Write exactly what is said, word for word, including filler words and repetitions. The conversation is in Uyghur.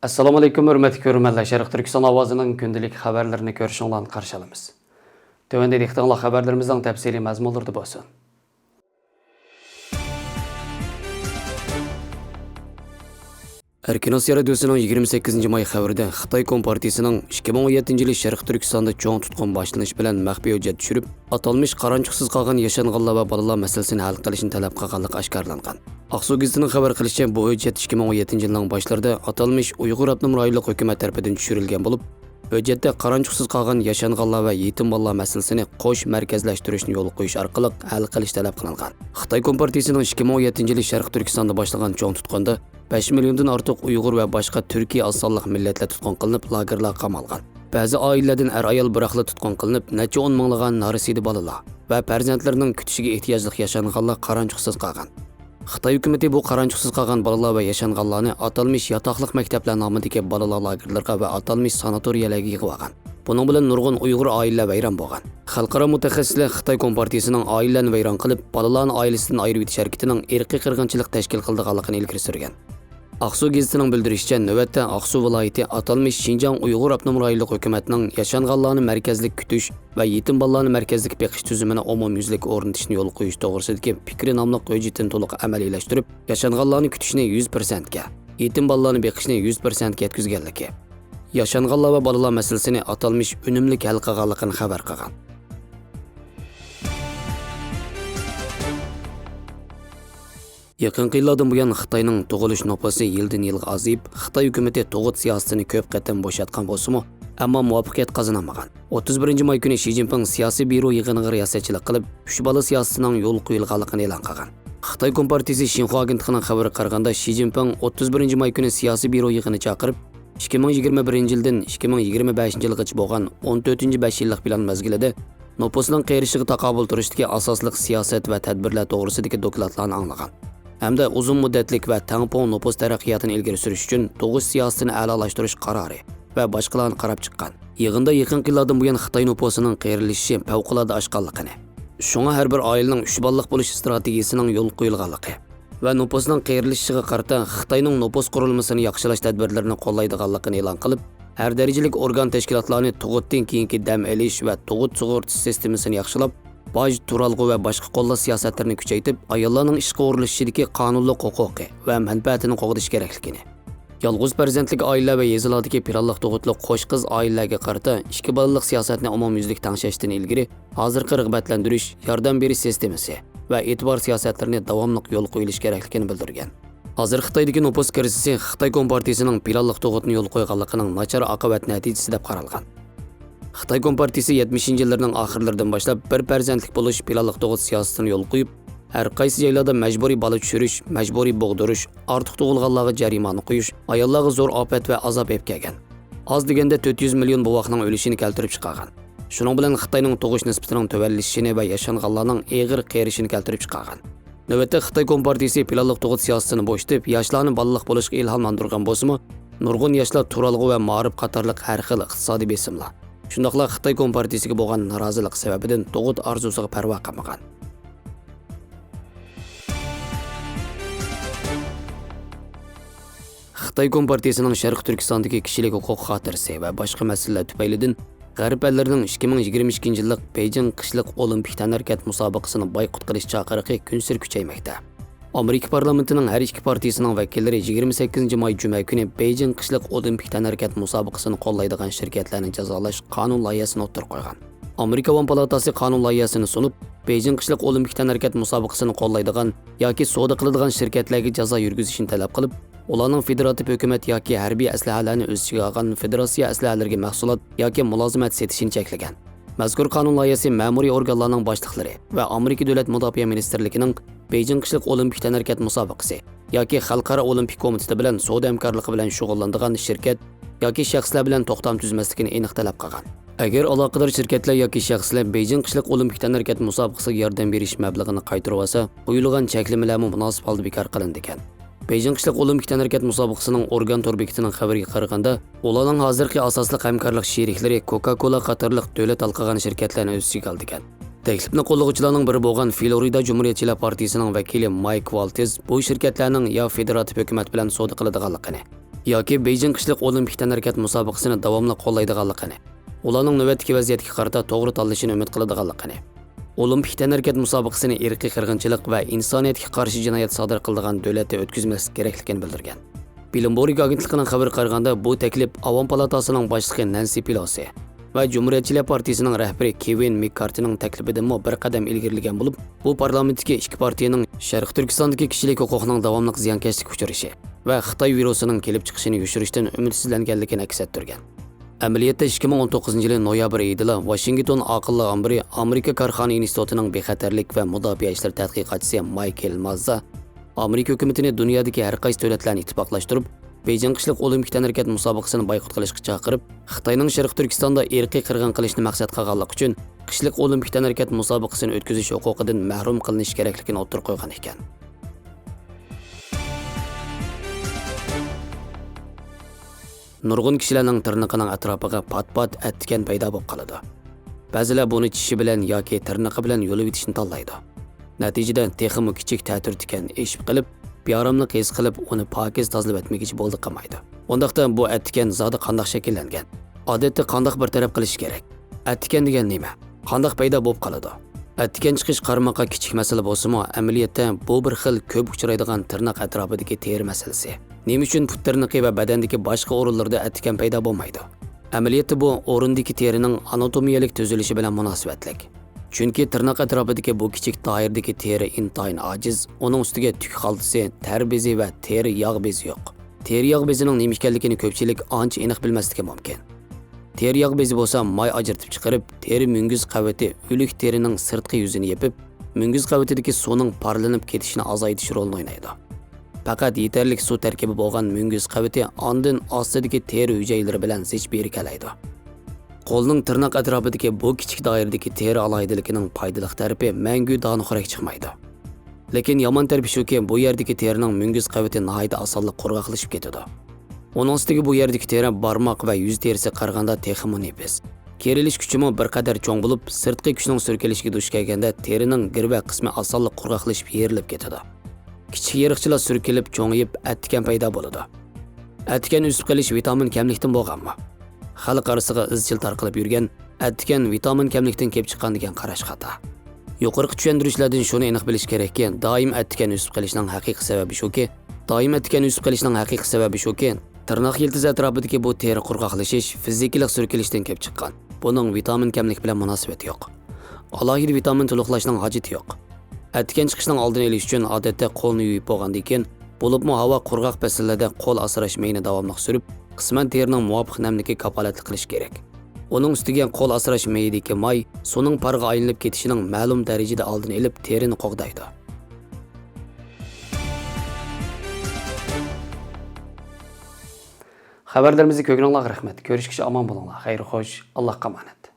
ئەسسالامۇ ئەلەيكۇم، ھۆرمەتلىك كۆرۈرمەنلەر. شەرقىي تۈركىستان ئاۋازىنىڭ كۈندىلىك خەۋەرلىرىنى كۆرۈشۈڭلارنى قارشى ئالىمىز. تۆۋەندە دىققىتىڭلار خەۋەرلىرىمىزنىڭ تەپسىلىي مەزمۇنلىرىدا بولسۇن. ئەركىن ئاسىيا رادىيوسىنىڭ يىگىرمە سەككىزىنچى ماي خەۋىرىدە خىتاي كومپارتىيىسىنىڭ ئىككى مىڭ ئون يەتتىنچى يىلى شەرقىي تۈركىستاندا چوڭ تۇتقۇن باشلىنىشى بىلەن مەخپىي ھۆججەت چۈشۈرۈپ، ئاتالمىش قارانچۇقسىز قالغان ياشانغانلار ۋە بالىلار مەسىلىسىنى ھەل قىلىشنى تەلەپ قىلغانلىقى ئاشكارىلانغان. ئاقسۇ گېزىتىنىڭ خەۋەر قىلىشىچە، بۇ ھۆججەت ئىككى مىڭ ئون يەتتىنچى يىلنىڭ باشلىرىدا ئاتالمىش ئۇيغۇر ئاپتونوم رايونلۇق ھۆكۈمەت تەرىپىدىن چۈشۈرۈلگەن بولۇپ، ھۆججەتتە قارانچۇقسىز قالغان ياشانغانلار ۋە يېتىم بالىلار مەسىلىسىنى قوش مەركەزلەشتۈرۈشنى يولغا قويۇش ئارقىلىق ھەل قىلىش تەلەپ قىلىنغان. خىتاي كومپارتىيىسىنىڭ ئىككى مىڭ ئون يەتتىنچى يىلى شەرقىي تۈركىستاندا باشلىغان چوڭ تۇتقۇندا بەش مىليوندىن ئارتۇق ئۇيغۇر ۋە باشقا تۈركىي ئاز سانلىق مىللەتلەر تۇتقۇن قىلىنىپ، لاگېرلارغا قامالغان. بەزى ئائىلىلەردىن ئەر-ئايال بىراقلا تۇتقۇن قىلىنىپ، نەچچە ئون مىڭلىغان نارەسىدە بالىلار ۋە پەرزەنتلىرىنىڭ كۈتۈشىگە ئېھتىياجلىق ياشانغانلار قارانچۇقسىز قالغان. خىتاي ھۆكۈمىتى بۇ قارانچۇقسىز قالغان بالىلار ۋە ياشانغانلارنى ئاتالمىش ياتاقلىق مەكتەپلەر نامىدىكى بالىلار لاگېرلىرىغا ۋە ئاتالمىش ساناتورىيەلەرگە يىغىۋالغان. بۇنىڭ بىلەن نۇرغۇن ئۇيغۇر ئائىلىلەر ۋەيران بولغان. خەلقئارا مۇتەخەسسىسلەر خىتاي كومپارتىيىسىنىڭ ئائىلىلەرنى ۋەيران قىلىپ، بالىلارنى ئائىلىسىدىن ئايرىۋېتىش ھەرىكىتىنىڭ ئىرقىي قىرغىنچىلىق تەشكىل قىلىدىغانلىقىنى ئىلگىرى سۈرگەن. ئاقسۇ گېزىتىنىڭ بىلدۈرۈشىچە، نۆۋەتتە ئاقسۇ ۋىلايىتى ئاتالمىش شىنجاڭ ئۇيغۇر ئاپتونوم رايونلۇق ھۆكۈمەتنىڭ ياشانغانلارنى مەركەزلىك كۈتۈش ۋە يېتىم بالىلارنى مەركەزلىك بېقىش تۈزۈمىنى ئومۇميۈزلۈك ئورنىتىشنى يولغا قويۇش توغرىسىدىكى پىكرى ناملىق ھۆججىتىنى تولۇق ئەمەلىيلەشتۈرۈپ، ياشانغانلارنى كۈتۈشنى يۈز پىرسەنتكە، يېتىم بالىلارنى بېقىشنى يۈز پىرسەنتكە يەتكۈزگەنلىكى، ياشانغانلار ۋە بالىلار مەسىلىسىنى ئاتالمىش ئۈنۈملۈك ھەل قىلغانلىقىنى خەۋەر قىلغان. يېقىنقى يىللاردىن بۇيان خىتاينىڭ تۇغۇلۇش نوپۇسى يىلدىن يىلغا ئازىيىپ، خىتاي ھۆكۈمىتى تۇغۇت سىياسىتىنى كۆپ قېتىم بوشاتقان بولسىمۇ، ئەمما مۇۋەپپەقىيەت قازىنالمىغان. ئوتتۇز بىرىنچى ماي كۈنى شى جىنپىڭ سىياسىي بيۇرو يىغىنىغا رىياسەتچىلىك قىلىپ، ئۈچ بالا سىياسىتىنىڭ يولغا قويۇلغانلىقىنى ئېلان قىلغان. خىتاي كومپارتىيىسى شىنخۇا ئاگېنتلىقىنىڭ خەۋىرىگە قارىغاندا، شى جىنپىڭ ئوتتۇز بىرىنچى ماي كۈنى سىياسىي بيۇرو يىغىنى چاقىرىپ، ئىككى مىڭ يىگىرمە بىرىنچى يىلدىن ئىككى مىڭ يىگىرمە بەشىنچى يىلغىچە بولغان ئون تۆتىنچى بەش يىللىق پىلان مەزگىلىدە نوپۇسنىڭ قېرىشىغا تاقابىل تۇرۇشتىكى ئاساسلىق سىياسەت ۋە تەدبىرلەر توغرىسىدىكى دوكلاتلارنى ئاڭلىغان ھەمدە ئۇزۇن مۇددەتلىك ۋە تەڭپۇڭ نوپۇس تەرەققىياتىنى ئىلگىرى سۈرۈش ئۈچۈن تۇغۇش سىياسىتىنى ئەلالاشتۇرۇش قارارى ۋە باشقىلارنى قاراپ چىققان. يىغىندا يېقىنقى يىللاردىن بۇيان خىتاي نوپۇسىنىڭ قېرىلىشىشى پەۋقۇلئاددە ئاشقانلىقىنى، شۇڭا ھەر بىر ئائىلىنىڭ ئۈچ بالىلىق بولۇش ئىستراتېگىيىسىنىڭ يولغا قويۇلغانلىقى، ۋە نوپۇسنىڭ قېرىلىشىشىغا قارىتا خىتاينىڭ نوپۇس قۇرۇلمىسىنى ياخشىلاش تەدبىرلىرىنى قوللايدىغانلىقىنى ئېلان قىلىپ، ھەر دەرىجىلىك ئورگان تەشكىلاتلارنى تۇغۇتتىن كېيىنكى دەم ئېلىش ۋە تۇغۇت سۇغۇرتىسى سىستېمىسىنى ياخشىلاپ، باج، تۇرالغۇ ۋە باشقا قوللاش سىياسەتلىرىنى كۈچەيتىپ، ئاياللارنىڭ ئىشقا ئورۇنلىشىشىدىكى قانۇنلۇق ھوقۇقى ۋە مەنپەئەتىنى قوغدىشى كېرەكلىكىنى، يالغۇز پەرزەنتلىك ئائىلىلەر ۋە يېزىلاردىكى پىلانلىق تۇغۇتلۇق قوش قىز ئائىلىلەرگە قارىتا ئىككى بالىلىق سىياسەتنى ئومۇميۈزلۈك تەڭشەشتىن ئىلگىرى، ھازىرقى رىغبەتلەندۈرۈش، ياردەم بېرىش سىستېمىسى ۋە ئېتىبار سىياسەتلىرىنى داۋاملىق يولغا قويۇلۇشى كېرەكلىكىنى بىلدۈرگەن. ھازىر خىتايدىكى نوپۇس كىرىزىسى خىتاي كومپارتىيىسىنىڭ پىلانلىق تۇغۇتنى يولغا قويغانلىقىنىڭ ناچار ئاقىۋەت نەتىجىسى دەپ قارالغان. خىتاي كومپارتىيىسى يەتمىشىنچى يىللىرىنىڭ ئاخىرلىرىدىن باشلاپ بىر پەرزەنتلىك بولۇش پىلانلىق تۇغۇت سىياسىتىنى يولغا قويۇپ، ھەر قايسى جايلاردا مەجبۇرىي بالا چۈشۈرۈش، مەجبۇرىي بوغدۇرۇش، ئارتۇق تۇغۇلغانلارغا جەرىمانە قويۇش ئاياللارغا زور ئاپەت ۋە ئازاب ئېلىپ كەلگەن. ئاز دېگەندە تۆت يۈز مىليون بوۋاقنىڭ ئۆلۈشىنى كەلتۈرۈپ چىقارغان. شۇنىڭ بىلەن خىتاينىڭ تۇغۇش نىسبىتىنىڭ تۆۋەنلىشىشىنى ۋە ياشانغانلارنىڭ ئېغىر قېرىشىنى كەلتۈرۈپ چىقارغان. نۆۋەتتە خىتاي كومپارتىيىسى پىلانلىق تۇغۇت سىياسىتىنى بوشىتىپ، ياشلارنى بالىلىق بولۇشقا ئىلھاملاندۇرغان بولسىمۇ، نۇرغۇن ياشلار تۇرالغۇ ۋە مائارىپ قاتارلىق ھەر خىل ئىقتىسادىي بېسىملار، شۇنداقلا خىتاي كومپارتىيىسىگە بولغان نارازىلىق سەۋەبىدىن تۇغۇت ئارزۇسىغا پەرۋا قىلمىغان. خىتاي كومپارتىيىسىنىڭ شەرقىي تۈركىستاندىكى كىشىلىك ھوقۇق خاتىرىسى ۋە باشقا مەسىلىلەر تۈپەيلىدىن غەرب ئەللىرىنىڭ ئىككى مىڭ يىگىرمە ئىككىنچى يىللىق بېيجىڭ قىشلىق ئولىمپىك تەنھەرىكەت مۇسابىقىسىنى بايقۇت قىلىش چاقىرىقى كۈنسېرى كۈچەيمەكتە. ئامېرىكا پارلامېنتىنىڭ ھەر ئىككى پارتىيىسىنىڭ ۋەكىللىرى يىگىرمە سەككىزىنچى ماي جۈمە كۈنى بېيجىڭ قىشلىق ئولىمپىك تەنھەرىكەت مۇسابىقىسىنى قوللايدىغان شىركەتلەرنى جازالاش قانۇن لايىھەسىنى ئوتتۇرىغا قويغان. ئامېرىكا ئاۋام پالاتاسى قانۇن لايىھەسىنى سۇنۇپ، بېيجىڭ قىشلىق ئولىمپىك تەنھەرىكەت مۇسابىقىسىنى قوللايدىغان ياكى سودا قىلىدىغان شىركەتلەرگە جازا يۈرگۈزۈشنى تەلەپ قىلىپ، ئۇلارنىڭ فېدېراتىپ ھۆكۈمەت ياكى ھەربىي ئەسلىھەلەرنى ئۆز ئىچىگە ئالغان فېدېراتسىيە ئەسلىھەلىرىگە مەھسۇلات ياكى مۇلازىمەت سېتىشىنى چەكلىگەن. مەزكۇر قانۇن لايىھەسى مەمۇرىي ئورگانلارنىڭ باشلىقلىرى ۋە ئامېرىكا دۆلەت مۇداپىئە مىنىستىرلىكىنىڭ بېيجىڭ قىشلىق ئولىمپىك تەنھەرىكەت مۇسابىقىسى ياكى خەلقئارا ئولىمپىك كومىتېتى بىلەن سودا ھەمكارلىقى بىلەن شۇغۇللىنىدىغان شىركەت ياكى شەخسلەر بىلەن توختام تۈزمەسلىكىنى ئېنىق تەلەپ قىلغان. ئەگەر ئالاقىدار شىركەتلەر ياكى شەخسلەر بېيجىڭ قىشلىق ئولىمپىك تەنھەرىكەت مۇسابىقىسىگە ياردەم بېرىش مەبلىغىنى قايتۇرۇۋالسا، قويۇلغان چەكلىمىلەرمۇ مۇناسىپ ھالدا بىكار قىلىنىدىكەن. بېيجىڭ قىشلىق ئولىمپىك تەنھەرىكەت مۇسابىقىسىنىڭ ئورگان تور بېكىتىنىڭ خەۋىرىگە قارىغاندا، ئۇلارنىڭ ھازىرقى ئاساسلىق ھەمكارلىق شېرىكلىرى كوكا كولا قاتارلىق دۆلەت ھالقىغان شىركەتلەرنى ئۆز ئىچىگە ئالىدىكەن. تەكلىپنى قوللىغۇچىلارنىڭ بىرى بولغان فلورىدا جۇمھۇرىيەتچىلەر پارتىيىسىنىڭ ۋەكىلى مايك ۋالتېز بۇ شىركەتلەرنىڭ يا فېدېراتىپ ھۆكۈمەت بىلەن سودا قىلىدىغانلىقىنى، ياكى بېيجىڭ قىشلىق ئولىمپىك تەنھەرىكەت مۇسابىقىسىنى داۋاملىق قوللايدىغانلىقىنى، ئۇلارنىڭ نۆۋەتتىكى ۋەزىيەتكە قارىتا توغرا تاللىشىنى ئۈمىد قىلىدىغانلىقىنى، ئولىمپىك تەنھەرىكەت مۇسابىقىسىنى ئىرقىي قىرغىنچىلىق ۋە ئىنسانىيەتكە قارشى جىنايەت سادىر قىلىدىغان دۆلەتتە ئۆتكۈزمەسلىك كېرەكلىكىنى بىلدۈرگەن. بلومبېرگ ئاگېنتلىقىنىڭ خەۋىرىگە قارىغاندا، بۇ تەكلىپ ئاۋام پالاتاسىنىڭ باشلىقى نەنسى پېلوسى ۋە جۇمھۇرىيەتچىلەر پارتىيىسىنىڭ رەھبىرى كېۋىن مېككارتىنىڭ تەكلىپىدىنمۇ بىر قەدەم ئىلگىرىلىگەن بولۇپ، بۇ پارلامېنتتىكى ئىككى پارتىيىنىڭ شەرقىي تۈركىستاندىكى كىشىلىك ھوقۇقنىڭ داۋاملىق زىيانكەشلىككە ئۇچرىشى ۋە خىتاي ۋىرۇسىنىڭ كېلىپ چىقىشىنى يوشۇرۇشتىن ئۈمىدسىزلەنگەنلىكىنى ئەكس ئەتتۈرگەن. ئەمەلىيەتتە، ئىككى مىڭ ئون توققۇزىنچى يىلى نويابىر ئېيىدىلا ۋاشىنگتون ئاقىللار ئامبىرى ئامېرىكا كارخانا ئىنستىتۇتىنىڭ بىخەتەرلىك ۋە مۇداپىئە ئىشلىرى تەتقىقاتچىسى مايكل ماززا ئامېرىكا ھۆكۈمىتىنى دۇنيادىكى ھەر قايسى دۆلەتلەرنى ئىتتىپاقلاشتۇرۇپ، بېيجىڭ قىشلىق ئولىمپىك تەنھەرىكەت مۇسابىقىسىنى بايقۇت قىلىشقا چاقىرىپ، خىتاينىڭ شەرقىي تۈركىستاندا ئىرقىي قىرغىن قىلىشنى مەقسەت قىلغانلىقى ئۈچۈن قىشلىق ئولىمپىك تەنھەرىكەت مۇسابىقىسىنى ئۆتكۈزۈش ھوقۇقىدىن مەھرۇم قىلىنىشى كېرەكلىكىنى ئوتتۇرىغا قويغان ئىكەن. نۇرغۇن كىشىلەرنىڭ تىرنىقىنىڭ ئەتراپىغا پات-پات ئەتتىكەن پەيدا بولۇپ قالىدۇ. بەزىلەر بۇنى چىشى بىلەن ياكى تىرنىقى بىلەن يۇلۇۋېتىشنى تاللايدۇ. نەتىجىدە تېخىمۇ كىچىك تەتۈر تىكەن ئېشىپ قېلىپ، بىئاراملىق ھېس قىلىپ، ئۇنى پاكىز تازىلاپ ئەتمىگىچە بولدى قىلمايدۇ. ئۇنداقتا بۇ ئەتتىكەن زادى قانداق شەكىللەنگەن؟ ئادەتتە قانداق بىر تەرەپ قىلىش كېرەك؟ ئەتتىكەن دېگەن نېمە؟ قانداق پەيدا بولۇپ قالىدۇ؟ ئەتتىكەن چىقىش قارىماققا كىچىك مەسىلە بولسىمۇ، ئەمەلىيەتتە بۇ بىر خىل كۆپ ئۇچرايدىغان تىرناق ئەتراپىدىكى تېرە مەسىلىسى. نېمە ئۈچۈن پۇت تىرنىقى ۋە بەدەندىكى باشقا ئورۇنلىرىدا ئەتتىكەن پەيدا بولمايدۇ؟ ئەمەلىيەتتە بۇ ئورۇندىكى تېرىنىڭ ئاناتومىيەلىك تۈزۈلۈشى بىلەن مۇناسىۋەتلىك. چۈنكى تىرناق ئەتراپىدىكى بۇ كىچىك دائىرىدىكى تېرە ئىنتايىن ئاجىز، ئۇنىڭ ئۈستىگە تۈك خالتىسى، تەر بېزى ۋە تېرە ياغ بېزى يوق. تېرە ياغ بېزىنىڭ نېمە ئىكەنلىكىنى كۆپچىلىك ئانچە ئېنىق بىلمەسلىكى مۇمكىن. تېرە ياغ بېزى بولسا ماي ئاجرىتىپ چىقىرىپ، تېرە مۈڭگۈز قەۋىتى ئۆلۈك تېرىنىڭ سىرتقى يۈزىنى يېپىپ، مۈڭگۈز قەۋىتىدىكى سۇنىڭ پارلىنىپ كېتىشىنى ئازايتىش رولىنى ئوينايدۇ. پەقەت يېتەرلىك سۇ تەركىبى بولغان مۈڭگۈز قەۋىتى ئاندىن ئاستىدىكى تېرە ھۈجەيرىلىرى بىلەن زىچ بىرىكەلەيدۇ. قولنىڭ تىرناق ئەتراپىدىكى بۇ كىچىك دائىرىدىكى تېرە ئالاھىدىلىكىنىڭ پايدىلىق تەرىپى مەڭگۈ دانىخورەك چىقمايدۇ. لېكىن يامان تەرىپى شۇكى، بۇ يەردىكى تېرىنىڭ مۈڭگۈز قەۋىتى ناھايىتى ئاسانلا قۇرغاقلىشىپ كېتىدۇ. ئۇنىڭ ئۈستىگە بۇ يەردىكى تېرە بارماق ۋە يۈز تېرىسىگە قارىغاندا تېخىمۇ نېپىز. كېرىلىش كۈچىمۇ بىر قەدەر چوڭ بولۇپ، سىرتقى كۈچنىڭ سۈركىلىشىگە دۇچ كەلگەندە تېرىنىڭ گىرۋەك قىسمى ئاسانلا قۇرغاقلىشىپ يېرىلىپ كېتىدۇ. كىچىك يېرىقچىلار سۈركىلىپ چوڭىيىپ ئەتتىكەن پەيدا بولىدۇ. ئەتتىكەن ئۆسۈپ قېلىش ۋىتامىن كەملىكتىن بولغانمۇ؟ خەلق ئارىسىغا ئىزچىل تارقىلىپ يۈرگەن ئەتتىكەن ۋىتامىن كەملىكتىن كېلىپ چىققان دېگەن قاراش خاتا. يۇقىرىقى چۈشەندۈرۈشلەردىن شۇنى ئېنىق بىلىش كېرەككى، دائىم ئەتتىكەن ئۆسۈپ قېلىشنىڭ ھەقىقىي سەۋەبى شۇكى، دائىم ئەتتىكەن ئۆسۈپ قېلىشنىڭ ھەقىقىي سەۋەبى شۇكى، تىرناق يىلتىزى ئەتراپىدىكى بۇ تېرە قۇرغاقلىشىش فىزىكىلىق سۈركىلىشتىن كېلىپ چىققان. بۇنىڭ ۋىتامىن كەملىك بىلەن مۇناسىۋىتى يوق. ئالاھىدە ۋىتامىن تولۇقلاشنىڭ ھاجىتى يوق. ئەتىكەن چىقىشنىڭ ئالدىنى ئېلىش ئۈچۈن، ئادەتتە، قولنى يۇيۇپ بولغاندىن كېيىن، بولۇپمۇ ھاۋا قۇرغاق پەسىللەردە قول ئاسراش مېيىنى داۋاملىق سۈرۈپ، قىسمەن تېرىنىڭ مۇۋاپىق نەملىكى كاپالەتلىك قىلىش كېرەك. ئۇنىڭ ئۈستىگە قول ئاسراش مېيىدىكى ماي سۇنىڭ پارغا ئايلىنىپ كېتىشىنىڭ مەلۇم دەرىجىدە ئالدىنى ئېلىپ، تېرىنى قوغدايدۇ. خەۋەرلىرىمىزنى كۆرگىنىڭلارغا رەھمەت. كۆرۈشكىچە ئامان بولۇڭلار. خەير خوش. ئاللاھقا ئامانەت.